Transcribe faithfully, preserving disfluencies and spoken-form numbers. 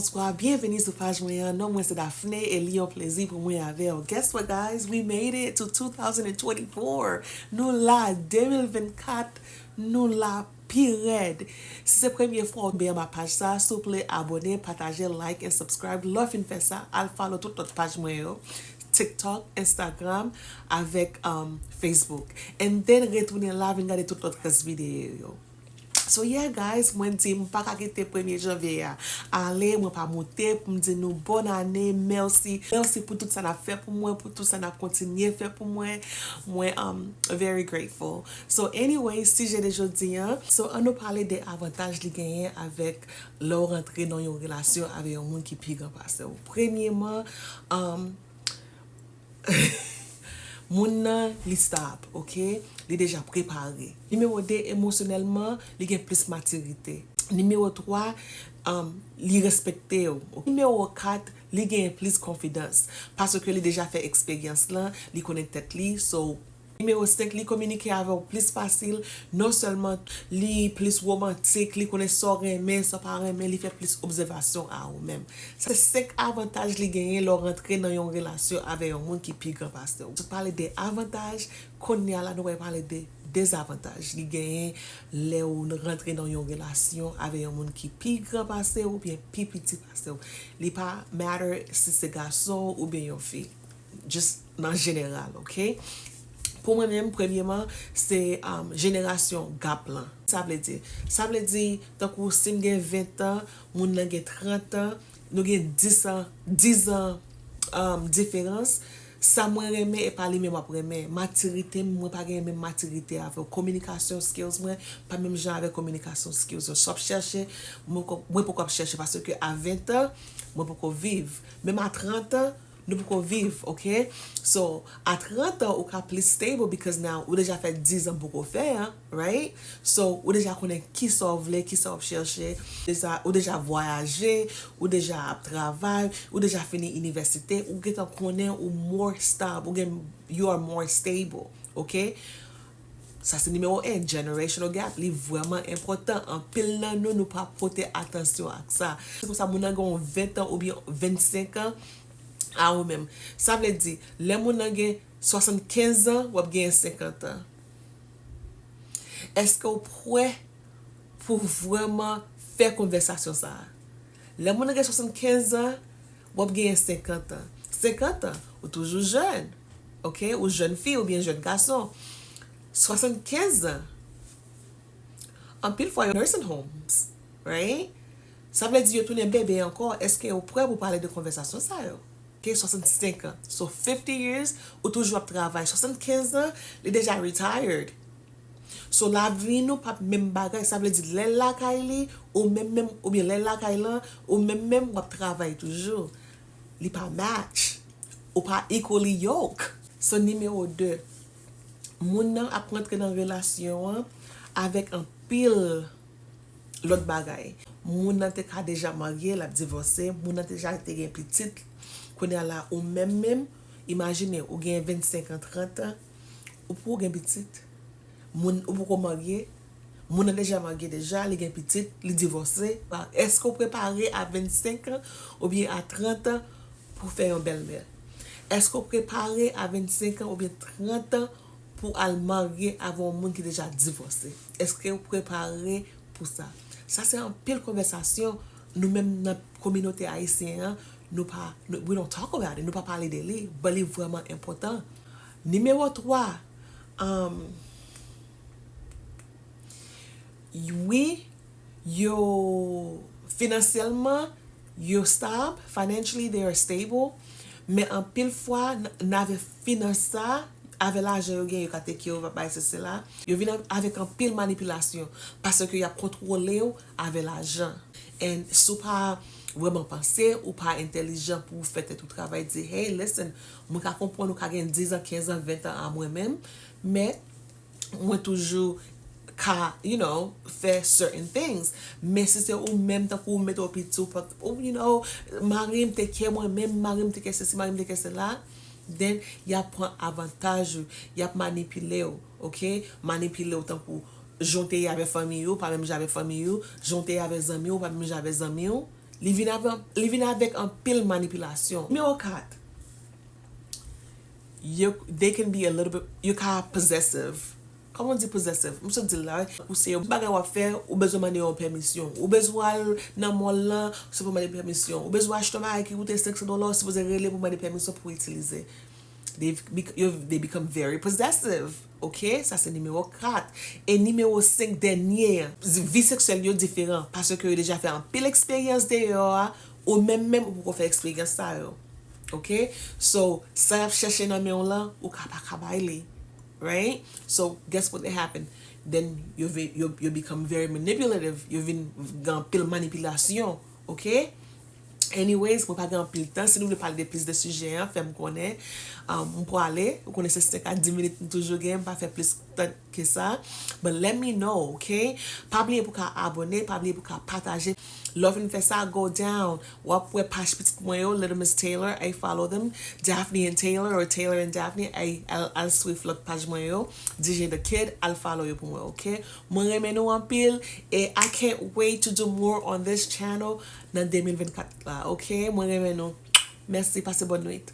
Bonswa, byenveni sou paj mwen an. Non mwen se Daphné e li yon plezi pou mwen avè w. Guess what, guys? We made it to two thousand twenty-four. Nou la, de mil vennkat, nou la pi rèd. Si se premye fwa w benyen ma paj sa, souple abòne, pataje, like and subscribe. Lè w fin fè sa, al follow tout lòt paj mwen yo. TikTok, Instagram, avèk um, Facebook. And then retounen la, vin gade tout lòt rès videyo yo. So yeah guys, mwen di m pa ka kite premye janvye a ale, mwen pa moute pou m di nou bòn ane, mèsi. Mèsi pou tout sa n ap fè pou mwen, pou tout sa n ap kontinye fè pou mwen. Mwen um, very grateful. So anyway, sijè de jodi an, so ann nou pale de avantaj li genyen avèk lè w rantre nan yon relasyon avèk yon moun ki pi gran pase w. Premyeman, um, moun nan, li stable, ok? Li deja prepare. Nimewo de, emosyonèlman, li gen plis matirite. Nimewo twa, um, li respekte w. Nimewo kat, li gen plis konfidans. Paske li deja fè eksperyans lan, li konnen tèt li, so nimewo senk, li kominike avè w plis fasil, non sèlman li plis womantik, li konnen sa w renmen, sa w pa renmen, li fè plis obsèvasyon a ou menm. Sa se senk avantaj li genyen lè w rantre nan yon relasyon avè yon moun ki pi gran pase w. Sot pale de avantaj, kounye a la nou pral pale de dezavantaj li genyen lè w rantre nan yon relasyon avè yon moun ki pi gran pase w oubyen pi piti pase w. Li pa matter si se gason oubyen yon fi. Just nan jeneral, ok? Pou mwen menm, premyeman, se um, jenerasyon gap lan. Sa vle di, sa vle di, tankou si m gen ven an, moun nan gen trant an, nou gen dis an, dis an um, diferans. Sa mwen renmen e pa li menm w ap renmen. Matirite m, mwen pa gen menm matirite avè w. Kominikasyon skills mwen pa menm jan avè kominikasyon skills yo. Sa w ap chèche, mwen poko ap chèche paske a ven an, mwen poko viv. Menm a trant an, nou poko viv, ok? So, a trant an, ou ka plis stable because now ou deja fè dis an poko fè an, right? So, ou deja konnen kisa w vle, kisa w ap chèche, deja, ou deja vwayaje, ou deja ap travay, ou deja fini inivèsite, ou gentan konnen ou more stable, ou gen, you are more stable, ok? Sa se nimewo en, generational gap. Li vrèman enpòtan. Anpil nan nou, nou pa pote atansyon ak sa. Se konsa moun nan gen yon ven an oubyen vennsenk an a ou menm. Sa vle di, lè moun nan gen swasannkenz an, w ap genyen senkant an. Èske w prè pou vrèman fè konvèsasyon sa a? Lè moun nan gen swasannkenz an, w ap genyen senkant an. Senkant an, ou toujou jèn. Ok? Ou jèn fi oubyen jèn gason. Swasannkenz an, anpil fwa yo nursing homes, right? Sa vle di yo tounen bebe ankò. Èske yo prè pou pale de konvèsasyon sa yo? Ok, swasannsenk an. So, fifty years, ou toujou ap travay. Swasannkenz an, li deja retired. So, lavi nou p ap menm bagay. Sa vle di, lè l lakay li, ou menm menm, oubyen lè l lakay lan, ou menm menm, w ap travay toujou. Li pa match. Ou pa equally yoke. So, nimewo de, moun nan ap rantre nan relasyon an avèk anpil lòt bagay. Moun nan te ka deja marye, l ap divòse, moun nan deja te gen pitit. Kounye a la, ou menm menm, imajine, ou gen vennsenk an, trant an, ou poko gen pitit. Moun, ou poko marye, moun nan deja marye deja, li gen pitit, li divòse. Èske w prepare a vennsenk an oubyen a trant an pou fè yon bèlmè? Èske w prepare a vennsenk an oubyen trant an pou al marye avè yon moun ki deja divòse? Èske w prepare pou sa? Sa se anpil konvèsasyon nou menm nan kominote ayisyen an, nou pa, nou, we don't talk about it, nou pa pale de li, but li vrèman enpòtan. Nimewo twa, um, wi, yo finansyèlman, yo stable, financially they are stable, men anpil fwa, n, n avè finans sa, avè lajan yo gen, yo ka take care of, bay sesi la. Yo vin avèk anpil manipilasyon, paske y ap kontwole w avè lajan. And si w pa vrèman panse, ou pa entèlijan pou w fè tèt ou travay, di, hey, listen, mwen ka konprann ou ka gen dis an, kenz an, ven an a mwen menm, men mwen toujou ka, you know, fè certain things. Men si se ou menm, tankou ou mete w piti, ou pa, ou, you know, mari m te kè mwen menm, mari m te kè sesi, mari m te kè sela, then y ap pran avantaj ou, y ap manipile w, ok? Manipile w tankou jan w te ye avè fanmi ou, pa menm jan avè fanmi ou, jan w te ye avè zanmi ou, pa menm jan avè zanmi ou. Li vin avè, li vin avèk anpil manipilasyon. Nimewo kat, yo, they can be a little bit, yo ka possessive. Kòman w di possessive? M sot di l la, wi. Ou se yon bagay w ap fè, ou bezwen mande yon pèmisyon. Ou bezwen al nan mall lan, ou sipoze mande pèmisyon. Ou bezwen achte yon bagay ki koute senk san dola, ou sipoze rele pou mande pèmisyon pou itilize. They, bec- yo- they become very possessive. Ok, sa se nimewo kat. E nimewo senk dènye an, vi seksyèl yo diferan paske yo deja fè anpil eksperyans deyò a, ou menm menm ou poko fè eksperyans sa yo. Ok, so sa y ap chèche nan men w lan, ou ka pa ka bay li. Right? So guess what they happen? Then yo, ve- yo, yo become very manipulative. Yo vin gen anpil manipilasyon. Ok? Anyways, mwen pa gen anpil tan. Si nou vle pale de plis de sijè an, fè m konnen. Um, m pwale. Ou konnen se senk a dis minit m toujou gen. M pa fè plis tan ke sa. But let me know, ok? Pa bliye pou ka abone, pa bliye pou ka pataje. Lè w fin fè sa, go down. W ap wè paj pitit mwen yo, Little Miss Taylor, I follow them. Daphne and Taylor, or Taylor and Daphne, I, al, al swiv lòt paj mwen yo. D J The Kid, al follow yo pou mwen, ok? Mwen renmen nou anpil, e I can't wait to do more on this channel nan de mil vennkat la, ok? Mwen renmen nou. Mèsi, pase bòn nwit.